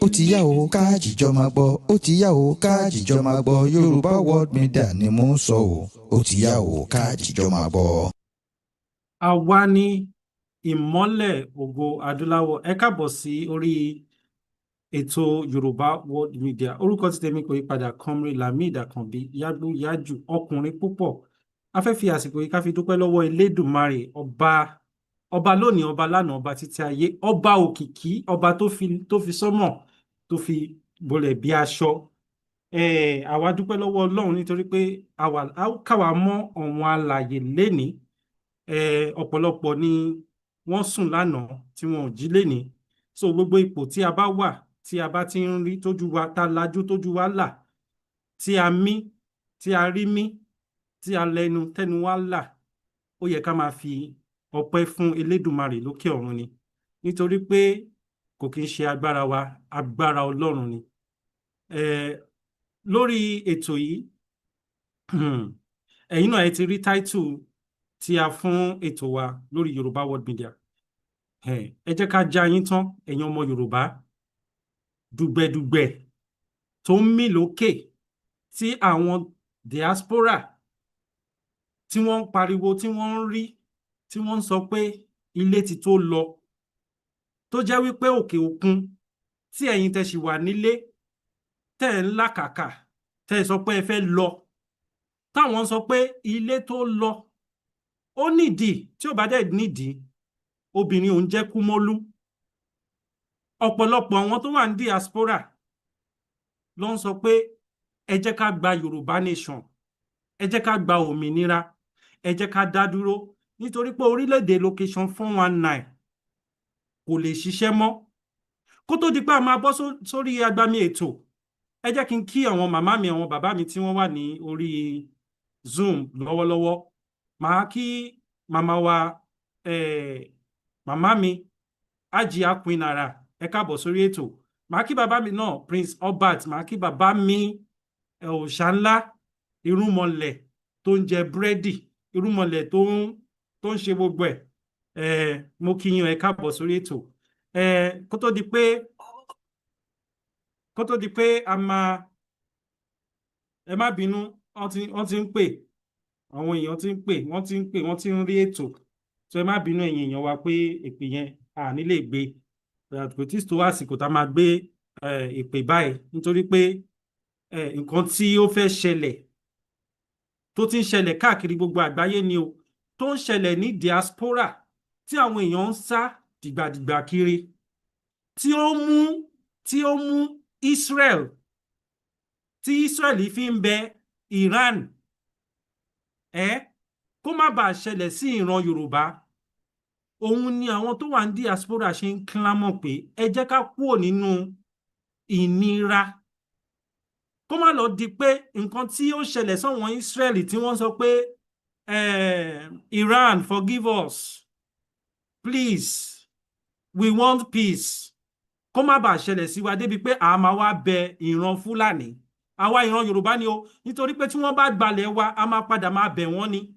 Ó ti yá o, ká jìjọ máa gbọ́. Ó ti yá o, ká jìjọ máa gbọ́. Yorùbá World Media ni mò ń sọ o. Ó ti yá o, ká jìjọ máa gbọ́. Àwa ní Ìmọ́lẹ̀ Ògo Adúláwọ̀. Ẹ káàbọ̀ sí orí ètò Yorùbá World Media. Orúkọ tí tèmi kò yí padà, Comrade Lamid Àkànbí Yágbóyájù, ọkùnrin púpọ̀. A fẹ́ fi àsìkò yìí ká fi dúpẹ́ lọ́wọ́ Elédùmarè, ọba ọba lónìí, ọba lánàá, ọba títí ayé, ọba òkìkí, ọba tó fi sánmọ̀ tó fi bolẹ̀ bí aṣọ. Àwa dúpẹ́ lọ́wọ́ Ọlọ́run nítorí pé àwa káwa mọ́ ọ̀wọ́n alààyè lénìí. Ọ̀pọ̀lọpọ̀ ni wọ́n sùn lánàá tí wọn ò jí lénìí. So gbogbo ipò tí a bá wà, tí a bá ti ń rí tójú wa tá lajú, tójú wa là, tí a mí, tí a rí mí, tí a lẹ́nu, tẹ́nu wa là, ó yẹ ká máa fi ọpẹ́ fún Elédùmarè lókè ọ̀run ni, nítorí pé kò kí ń ṣe agbára wa, agbára Ọlọ́run ni. Lórí ètò yìí, ẹ̀yin náà ẹ ti rí táìtù tí a fún ètò wa lórí Yorùbá World Media. Ẹ jẹ́ ká já yín tán, ẹ̀yin ọmọ Yorùbá. Dùgbẹ̀dùgbẹ̀ tó ń mì lókè tí àwọn diaspora tí wọ́n ń pariwo, tí wọ́n ń rí, tí wọ́n ń sọ pé ilé ti tó lọ, tó jẹ́ wípé òkè òkun tí ẹ̀yin tẹ́ ṣì wà nílé, tẹ́ ẹ̀ ń làkàkà, tẹ́ ẹ sọ pé ẹ fẹ́ lọ, táwọn sọ pé ilé tó lọ, ó nídìí. Tí ò bá dẹ̀ nídìí, obìnrin òun jẹ́ kúmólú. Ọ̀pọ̀lọpọ̀ àwọn tó wà ní diaspora ló ń sọ pé ẹ jẹ́ ká gba Yorùbá Nation, ẹ jẹ́ ká gba òmìnira, ẹ jẹ́ ká dá dúró, nítorí pé orílẹ̀-èdè location 419 kò lè ṣiṣẹ́ mọ́. Kó tó di pé a máa bọ́ sórí agbami ètò, ẹ jẹ́ kí n kí àwọn màmá mi, àwọn bàbá mi tí wọ́n wà ní orí Zoom lọ́wọ́lọ́wọ́. Màá kí màmá wa, màmá mi Ajia Queen Ara, ẹ káàbọ̀ sórí ètò. Màá kí bàbá mi náà, Prince Albert. Màá kí bàbá mi, òòṣà ńlá, irúnmọlẹ̀ tó ń jẹ búrẹ́dì, irúnmọlẹ̀ tó ń ṣe gbogbo ẹ̀. Mo kí yín, ẹ káàbọ̀ sórí ètò. Kó tó di pé a máa, ẹ má bínú, wọ́n ti ń pè, àwọn èèyàn ti ń pè, wọ́n ti ń pè, wọ́n ti ń rí ètò, so ẹ má bínú, ẹ̀yin èèyàn wa, pé ìpè yẹn à ní lè gbé. Kò tí tó àsìkò tá a máa gbé ìpè báyìí, nítorí pé nǹkan tí ó fẹ́ ṣẹlẹ̀, tó ti ń ṣẹlẹ̀ káàkiri gbogbo àgbáyé ni o, tó ń ṣẹlẹ̀ ní diaspora, tí àwọn èèyàn ń sá dìgbàdìgbà kiri, tí ó mú Israel, tí Israel fi ń bẹ Iran, ẹ kó má bàa ṣẹlẹ̀ sí ìran Yorùbá. Òun ni àwọn tó wà ní diaspora ṣe ń clamor pé ẹ jẹ́ ká kúrò nínú ìnira, kó má lọ di pé nǹkan tí ó ṣẹlẹ̀ sọ́wọ́n Israel, tí wọ́n sọ pé, "Iran, forgive us, please, we want peace," kó má bàa ṣẹlẹ̀ sí wa débi pé a máa wá bẹ ìran Fúlàní, àwa ìran Yorùbá ni o, nítorí pé tí wọ́n bá gbalẹ̀ wa, a máa padà máa bẹ̀ wọ́n ni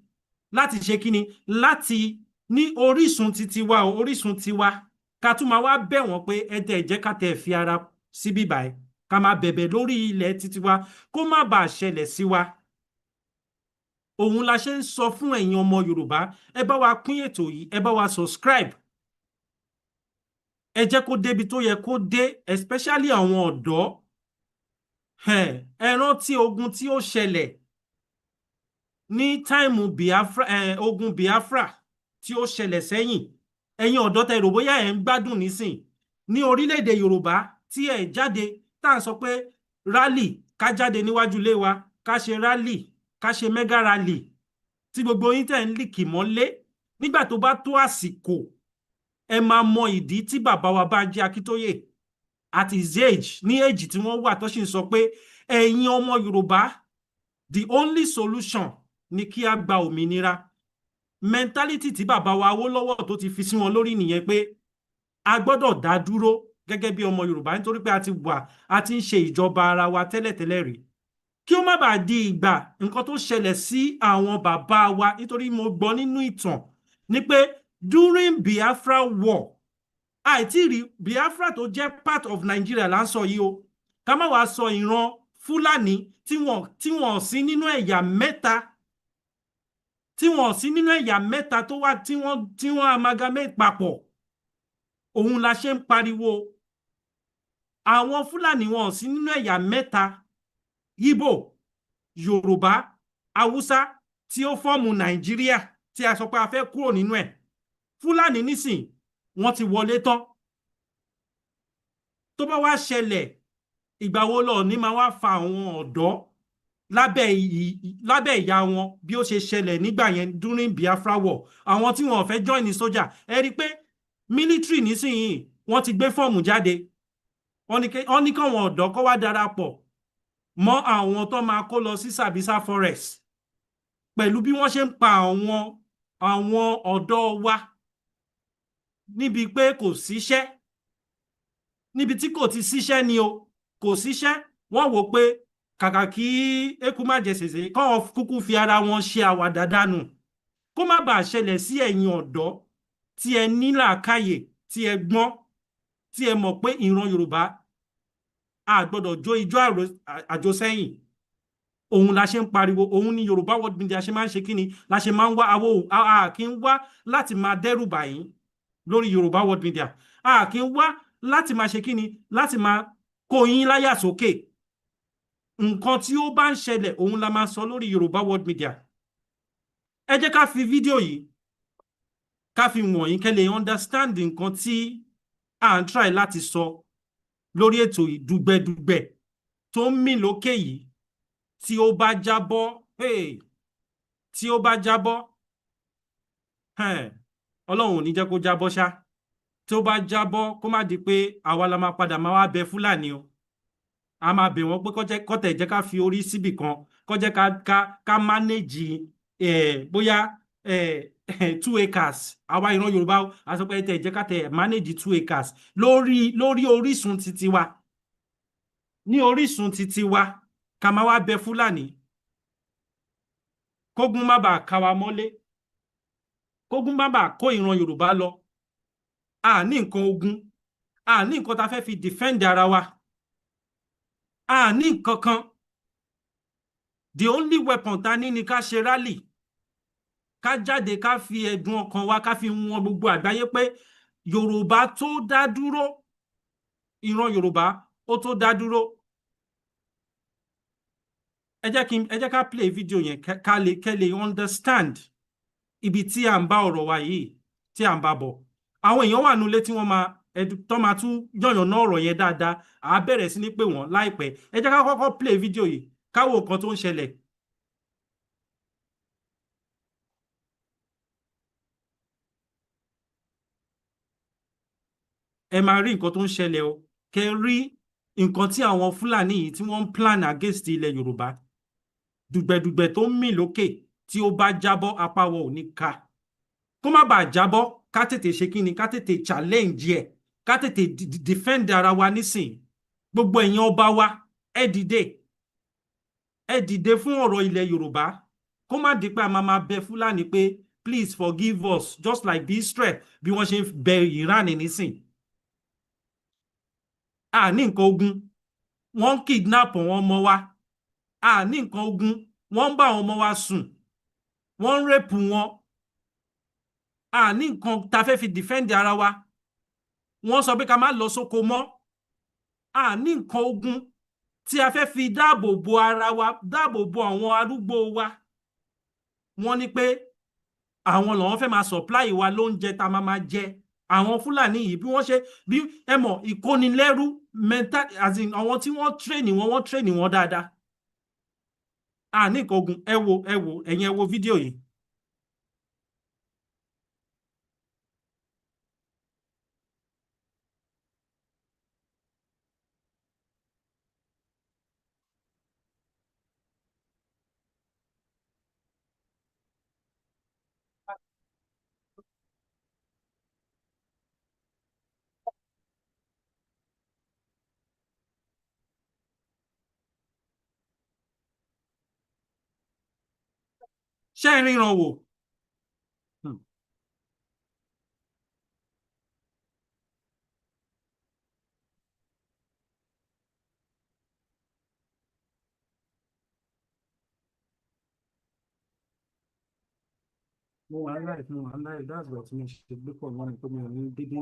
láti ṣe kíni, láti ní orísun titi wa o, orísun tiwa, ká tún máa wá bẹ̀ wọ́n pé ẹ tẹ̀ jẹ́ ká tẹ̀ fi ara síbí báyìí, ká máa bẹ̀bẹ̀ lórí ilẹ̀ titi wa, kó má bàa ṣẹlẹ̀ sí wa. Òun la ṣe ń sọ fún ẹ̀yin ọmọ Yorùbá, ẹ bá wa pín ètò yìí, ẹ bá wa subscribe, ẹ jẹ́ kó débi tó yẹ kó dé, especially àwọn ọ̀dọ́. Ẹ rántí ogun tí ó ṣẹlẹ̀ ní time Biafra, ogun Biafra tí ó ṣẹlẹ̀ sẹ́yìn. Ẹ̀yin ọ̀dọ́ tẹ́ rò bóyá ẹ̀ ń gbádùn nísìn ní orílẹ̀-èdè Yorùbá, tí ẹ̀ jáde, tá à ń sọ pé rally, ká jáde níwájú ilé wa, ká ṣe rally, ká ṣe mega rally, tí gbogbo yín tẹ̀ ń lìkì mọ́lé, nígbà tó bá tó àsìkò, ẹ máa mọ ìdí tí bàbá wa Bánjí Akíntóyè, at his age, ní age tí wọ́n wà, tó sì ń sọ pé ẹ̀yin ọmọ Yorùbá, the only solution ni kí a gba òmìnira. Mentality tí bàbá wa Awólọ́wọ̀ tó ti fi sí wọn lórí nìyẹn, pé a gbọ́dọ̀ dá dúró gẹ́gẹ́ bí ọmọ Yorùbá, nítorí pé a ti wà, a ti ń ṣe ìjọba ara wa tẹ́lẹ̀tẹ́lẹ̀ rí, kí ó má bàa di ìgbà nǹkan tó ṣẹlẹ̀ sí àwọn bàbá wa. Nítorí mo gbọ́ nínú ìtàn ní pé during Biafra War Àìtí rí Biafra tó jẹ́ part of Nigeria là ń sọ yìí o. Ká má wàá sọ ìran Fúlàní tí wọ́n sí nínú ẹ̀yà mẹ́ta, tí wọ́n sí nínú ẹ̀yà mẹ́ta tó wá tí wọ́n amalgamate papọ̀. Òun la ṣe ń pariwo. Àwọn Fúlàní, wọn sí nínú ẹ̀yà mẹ́ta, Ìgbò, Yorùbá, Haúsá, tí ó form Nàìjíríà tí a sọ pé a fẹ́ kúrò nínú ẹ̀. Fúlàní nísìn wọ́n ti wọlé tán. Tó bá wá ṣẹlẹ̀, ìgbà wo lọ ní máa wá fa àwọn ọ̀dọ́ lábẹ́ ìyá wọn, bí ó ṣe ṣẹlẹ̀ nígbà yẹn during Biafra war, àwọn tí wọn ò fẹ́ join ní sójà? Ẹ rí i pé military nísìnyìí, wọ́n ti gbé fọ́ọ̀mù jáde. Wọ́n ní káwọn ọ̀dọ́ kó wá darapọ̀ mọ́ àwọn tó máa kó lọ sí Sambisa Forest, pẹ̀lú bí wọ́n ṣe ń pa àwọn ọ̀dọ́ wa níbi pé kò síṣẹ́, níbi tí kò ti síṣẹ́ ni o, kò síṣẹ́. Wọ́n wò pé kàkà kí eku má jẹ sèse, kọ́wọn kúkú fi ara wọn ṣe àwàdà dànù. Kó má bàa ṣẹlẹ̀ sí ẹ̀yin ọ̀dọ́ tí ẹ ní làákàyè, tí ẹ gbọ́n, tí ẹ mọ̀ pé ìran Yorùbá a gbọ́dọ̀ jó ijó àjò sẹ́yìn, òun la ṣe ń pariwo. Òun ni Yorùbá World Media ṣe máa ń ṣe kíni, la ṣe máa ń wá. Àwọ a kì í wá láti máa dẹ́rù bà yín lórí Yorùbá World Media. A kì í wá láti máa ṣe kíni, láti máa kó yín láyà sókè. Nǹkan tí ó bá ń ṣẹlẹ̀, òun la máa sọ lórí Yorùbá World Media. Ẹ jẹ́ ká fi fídíò yìí, ká fi wọ̀nyí, kẹ́ lè understand nǹkan tí à ń try láti sọ lórí ètò yìí. Dùgbẹ̀dùgbẹ̀ tó ń mì lókè yìí, tí ó bá jábọ́, hey, tí ó bá jábọ́, Ọlọ́run ò ní jẹ́ kó jábọ́ ṣá. Tí ó bá jábọ́, kó má di pé àwa la máa padà máa wá bẹ Fúlàní o. A máa bẹ̀ wọ́n pé kọ́tẹ̀ jẹ́ ká fi orí síbì kan, kó jẹ́ ká manage bóyá 2 acres. Àwa ìran Yorùbá, a sọ pé tẹ̀ jẹ́ ká tẹ̀ manage 2 acres lórí orísun titi wa, ní orísun titi wa, ká máa wá bẹ Fúlàní, kógun má bàa ká wa mọ́lé, kógun má bàa kó ìran Yorùbá lọ. A ní nǹkan ogun, a ní nǹkan tá a fẹ́ fi defend ara wa, a ní nǹkan kan. The only weapon ta ní ni ká ṣe rally, ká jáde, ká fi ẹ̀dùn ọkàn wa, ká fi wọn gbogbo àgbáyé pé Yorùbá tó dá dúró, ìran Yorùbá ó tó dá dúró. Ẹ jẹ́ ká play video yẹn, ká lè kẹ́ lè understand ibi tí à ń bá ọ̀rọ̀ wa yìí, tí à ń bá bọ̀. Àwọn èèyàn wà nulẹ̀ tí wọ́n máa tó máa tún yànnà náà ọ̀rọ̀ yẹn dáadáa. À á bẹ̀rẹ̀ sí ní pè wọ́n láìpẹ́. Ẹ jẹ́ ká kọ́kọ́ play video yìí, ká wo nǹkan tó ń ṣẹlẹ̀. Ẹ máa rí nǹkan tó ń ṣẹlẹ̀ o. Kẹ́ rí nǹkan tí àwọn Fúlàní yìí tí wọ́n ń plan against ilẹ̀ Yorùbá. Dùgbẹ̀dùgbẹ̀ tó ń mì lókè, tí ó bá jábọ́, apá wọ ò ní ká. Kó má bàa jábọ́, ká tètè ṣe kí ni, ká tètè challenge ẹ̀, ká tètè defend ara wa nísìn. Gbogbo ẹ̀yin ọba wa, ẹ dìde, ẹ dìde fún ọ̀rọ̀ ilẹ̀ Yorùbá, kó má di pé a máa máa bẹ Fúlàní pé please forgive us, just like bí Israel, bí wọ́n ṣe ń bẹ Iran nísìn. A ní nǹkan ogun, wọ́n ń kidnap àwọn ọmọ wa. A ní nǹkan ogun, wọ́n ń bá àwọn ọmọ wa sùn, wọ́n ń rape wọn. A ní nǹkan tá a fẹ́ fi defend ara wa. Wọ́n sọ pé ká má lọ sóko mọ́. A ní nǹkan ogun tí a fẹ́ fi dáàbò bo ara wa, dáàbò bo àwọn arúgbó wa. Wọ́n ní pé àwọn làwọn fẹ́ máa supply wa lóúnjẹ tá a máa máa jẹ. Àwọn Fúlàní yìí, bí wọ́n ṣe bí ẹ mọ̀, ìkónilẹ́rú mental, as in àwọn tí wọ́n train wọn, wọ́n train wọn dáadáa. A ní nǹkan ogun. Ẹ wo, ẹ wo, ẹ̀yin ẹ wo fídíò yìí. Ṣé ẹ ríran wò? Mo wà live, mo wà live. That's why tí mo ṣe gbé call wọn ni pé mi ò ní dédé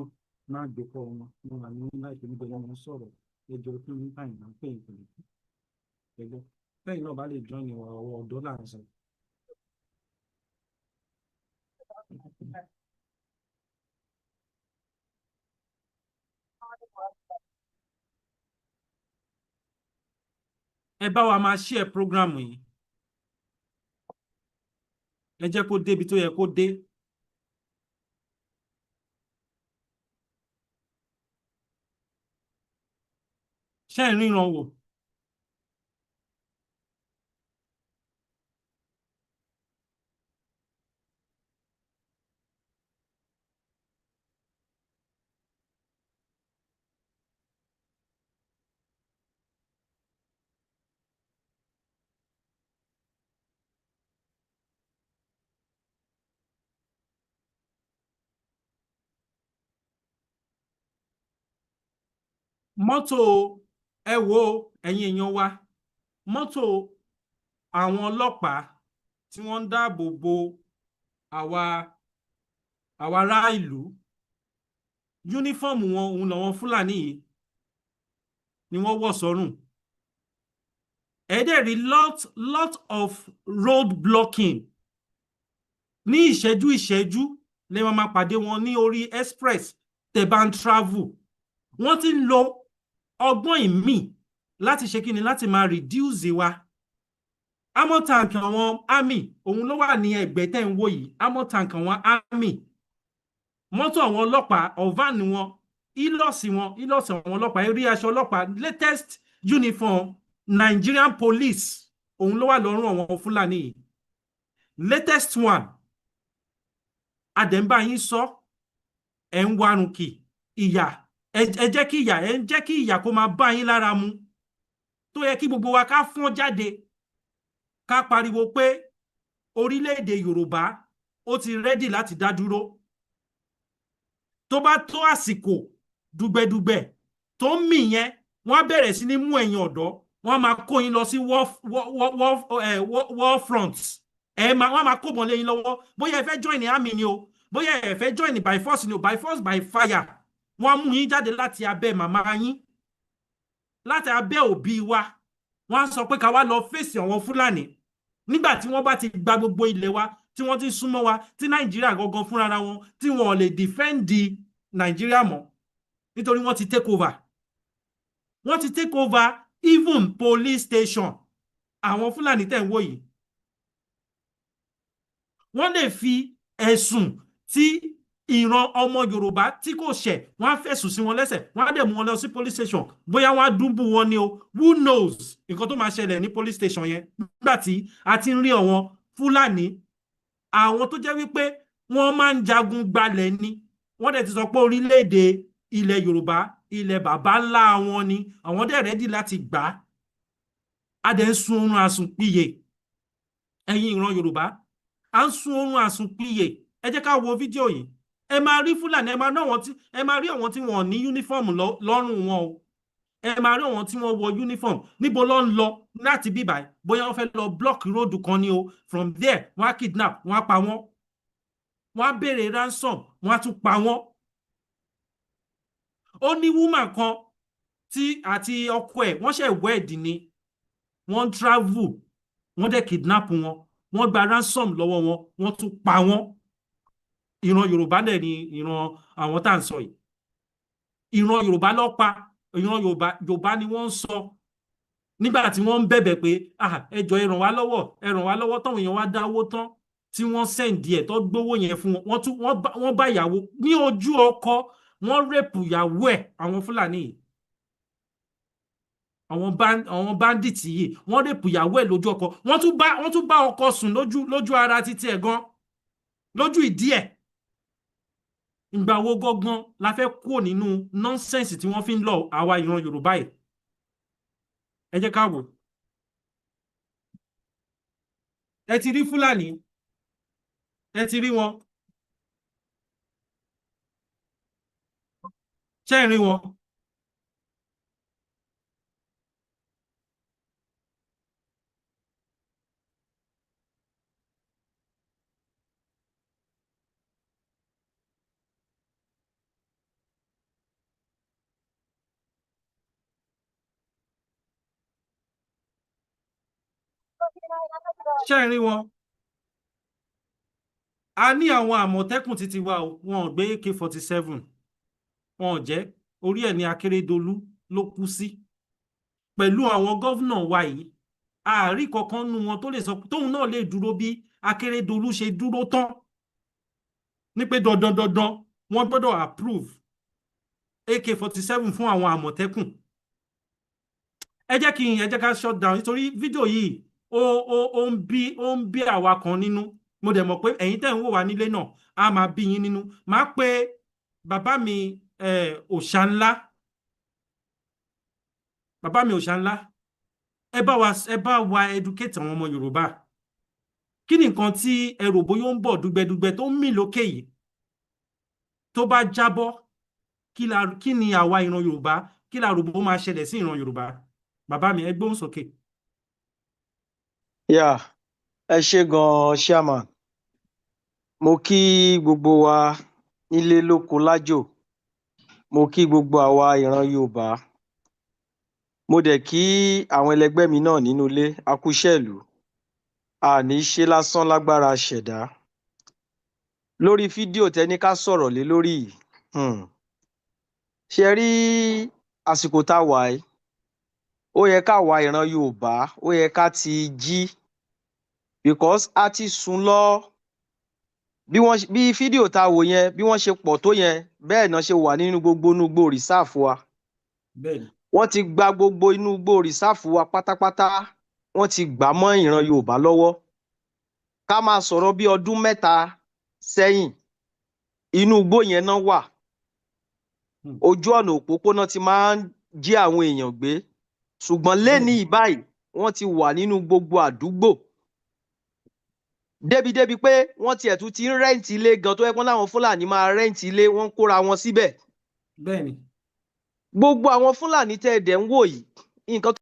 má gbé call wọn. Mo wà ní live níbẹ̀, wọn ń sọ̀rọ̀. Ẹ jọ̀ọ́, fún mi time náà, pé ìpele ẹgbẹ́ lẹ́yìn náà bá lè join ìwà ọ̀wọ́ ọ̀dọ́ là ń sọ. Ẹ bá wa máa share program yìí, ẹ jẹ́ kó débi tó yẹ kó dé. Ṣé ẹ̀ ń ríran wò? Mọ́tò, ẹ wo, ẹ̀yin èèyàn wa, mọ́tò àwọn ọlọ́pàá tí wọ́n ń dáàbò bo àwa ará ìlú, uniform wọn, òun làwọn Fúlàní yìí ni wọ́n wọ̀ sọ́rùn. Ẹ dẹ̀ rí lot of road blocking. Ní ìṣẹ́jú ìṣẹ́jú lè máa pàdé wọn ní orí express tẹ́ bá ń travel. Wọ́n ti ń lo ọgbọ́n ìmíì láti ṣe kíni, láti máa reduce wa. Armor tank àwọn army, òun ló wà ní ẹ̀gbẹ́ tẹ́ ń wò yìí. Armor tank àwọn army, mọ́tò àwọn ọlọ́pàá, ọ̀van wọn, Hilux wọn, Hilux àwọn ọlọ́pàá. Rí aṣọ ọlọ́pàá, latest uniform Nigerian police, òun ló wà lọ́rùn àwọn Fúlàní yìí, latest one. Àdẹ̀ǹbá yín sọ, ẹ̀ ń warùn kì ìyà. Ẹ jẹ́ kí ìyà, ẹ ń jẹ́ kí ìyà kó máa bá yín lára mu, tó yẹ kí gbogbo wa ká fọ́n jáde, ká pariwo pé orílẹ̀-èdè Yorùbá ó ti ready láti dá dúró. Tó bá tó àsìkò, dùgbẹ̀dùgbẹ̀ tó ń mì yẹn, wọ́n á bẹ̀rẹ̀ sí ní mú ẹ̀yin ọ̀dọ́, wọ́n á máa kó yín lọ sí war front. Ẹ máa, wọ́n á máa kó bọ̀ lé yín lọ́wọ́. Bóyá ẹ fẹ́ join ní army ni o, bóyá ẹ fẹ́ join by force ni o, by force by fire, wọ́n á mú yín jáde láti abẹ́ màmá yín, láti abẹ́ òbí wa. Wọ́n á sọ pé ká wá lọ fèsì àwọn Fúlàní nígbà tí wọ́n bá ti gba gbogbo ilẹ̀ wa, tí wọ́n ti súnmọ́ wa, tí Nàìjíríà gangan fúnra wọn tí wọ́n ò lè defend Nàìjíríà mọ́, nítorí wọ́n ti take over. Wọ́n ti take over even police station. Àwọn Fúlàní tẹ̀ ń wò yìí, wọ́n lè fi ẹ̀sùn tí ìran ọmọ Yorùbá tí kò ṣẹ̀, wọ́n á fẹ̀sùn sí wọn lẹ́sẹ̀, wọ́n á dẹ̀ mú wọn lọ sí police station. Bóyá wọ́n á dúnbù wọn ni o, who knows nǹkan tó máa ṣẹlẹ̀ ní police station yẹn, nígbà tí a ti ń rí àwọn Fúlàní, àwọn tó jẹ́ wípé wọ́n máa ń jagun gbalẹ̀ ni. Wọ́n dẹ̀ ti sọ pé orílẹ̀-èdè ilẹ̀ Yorùbá, ilẹ̀ bàbá ńlá wọn ni. Àwọn dẹ̀ ready láti gbà á. A dẹ̀ ń sun oorun àsùnpìyè. Ẹ̀yin ìran Yorùbá, à ń sun oorun àsùnpìyè. Ẹ jẹ́ ká wo fídíò yìí. Ẹ máa rí Fúlàní, ẹ máa ná àwọn tí ẹ máa rí, àwọn tí wọn ò ní uniform lọ́rùn wọn o. Ẹ máa rí àwọn tí wọ́n wọ uniform. Níbo ló ń lọ láti bíbà? Bóyá wọ́n fẹ́ lọ block road kan ni o. From there, wọ́n á kidnap, wọ́n á pa wọ́n, wọ́n á béèrè ransom, wọ́n á tún pa wọ́n. Ó ní woman kan tí àti ọkọ ẹ̀ wọ́n ṣe wed ni, wọ́n travel, wọ́n dẹ̀ kidnap wọn, wọ́n gba ransom lọ́wọ́ wọn, wọ́n tún pa wọ́n. Ìran Yorùbá dẹ̀ ni ìran àwọn tá à ń sọ yìí. Ìran Yorùbá ló pa. Ìran Yorùbá, Yorùbá ni wọ́n ń sọ nígbà tí wọ́n ń bẹ̀bẹ̀ pé, "Ah, ẹ jọ̀ọ́, ẹ ràn wá lọ́wọ́, ẹ ràn wá lọ́wọ́." Táwọn èèyàn wá dáwó tán, tí wọ́n send ẹ̀, tó gbówó yẹn fún wọn, wọ́n tún wọ́n bá ìyàwó ní ojú ọkọ, wọ́n rape ìyàwó ẹ̀. Àwọn Fúlàní yìí, àwọn bandit yìí, wọ́n rape ìyàwó ẹ̀ lójú ọkọ. Wọ́n tún bá ọkọ sùn lójú ara títí ẹ̀ gan, lójú ìdí ẹ̀. Ìgbà wo gangan la fẹ́ kúrò nínú nonsense tí wọ́n fi ń lọ àwa ìran Yorùbá yìí? Ẹ jẹ́ ká wò. Ẹ ti rí Fúlàní, ẹ ti rí wọn. Ṣé ẹ rí wọn? Ṣé ẹ rí wọn? A ní àwọn Àmọ̀tẹ́kùn títí wa o, wọn ò gbé AK-47, wọn ò jẹ́. Orí ẹ̀ ní Akérédolú ló kú sí pẹ̀lú àwọn governor wa yìí. Ààrí kankan nu wọn tó lè sọ tóun náà lè dúró bí Akérédolú ṣe dúró tán ní pé dandan dandan, wọ́n gbọ́dọ̀ approve AK-47 fún àwọn Àmọ̀tẹ́kùn. Ẹ jẹ́ ká shut down, nítorí fídíò yìí ó ń bí àwa kan nínú. Mo dẹ̀ mọ̀ pé ẹ̀yin tẹ́ ń wò wá nílé náà, á máa bí yín nínú. Máa pe bàbá mi, òòṣà ńlá, bàbá mi òòṣà ńlá, ẹ bá wa educate àwọn ọmọ Yorùbá. Kí ni nǹkan tí ẹ rò bóyá ó ń bọ̀ dùgbẹ̀dùgbẹ̀ tó ń mì lókè yìí? Tó bá jábọ́, kí ni àwa ìran Yorùbá, kí la rò bó máa ṣẹlẹ̀ sí ìran Yorùbá? Bàbá mi, ẹ gbóhùn sókè. Yeah, ẹ ṣé gan-an, chairman. Mo kí gbogbo wa nílé lóko lájò, mo kí gbogbo àwa ìran Yorùbá, mo dẹ̀ kí àwọn ẹlẹgbẹ́ mi náà nínú ilé. A kú iṣẹ́ ìlú, a ní í ṣe lásán lágbára ṣẹ̀dá. Lórí fídíò tẹ́ ní ká sọ̀rọ̀ lé lórí yìí, ṣe rí àsìkò tá a wà yìí, ó yẹ káwa ìran Yorùbá, ó yẹ ká ti jí, because a ti sùn lọ. Bí wọ́n bí fídíò tá a wò yẹn, bí wọ́n ṣe pọ̀ tó yẹn, bẹ́ẹ̀ náà ṣe wà nínú gbogbo inú igbó reserve wa. Wọ́n ti gba gbogbo inú igbó reserve wa pátápátá, wọ́n ti gbà mọ́ ìran Yorùbá lọ́wọ́. Ká máa sọ̀rọ̀ bí ọdún 3 sẹ́yìn, inú igbó yẹn náà wà. Ojú ọ̀nà òpópónà ti máa ń jí àwọn èèyàn gbé, ṣùgbọ́n lénìí báyìí, wọ́n ti wà nínú gbogbo àdúgbò, débi-débi pé wọ́n tiẹ̀ tún ti ń rent ilé gan, tó yẹ kó láwọn Fúlàní máa rent ilé, wọ́n ń kóra wọn síbẹ̀. Gbogbo àwọn Fúlàní tẹ́ ẹ dẹ̀ ń wò yìí, nǹkan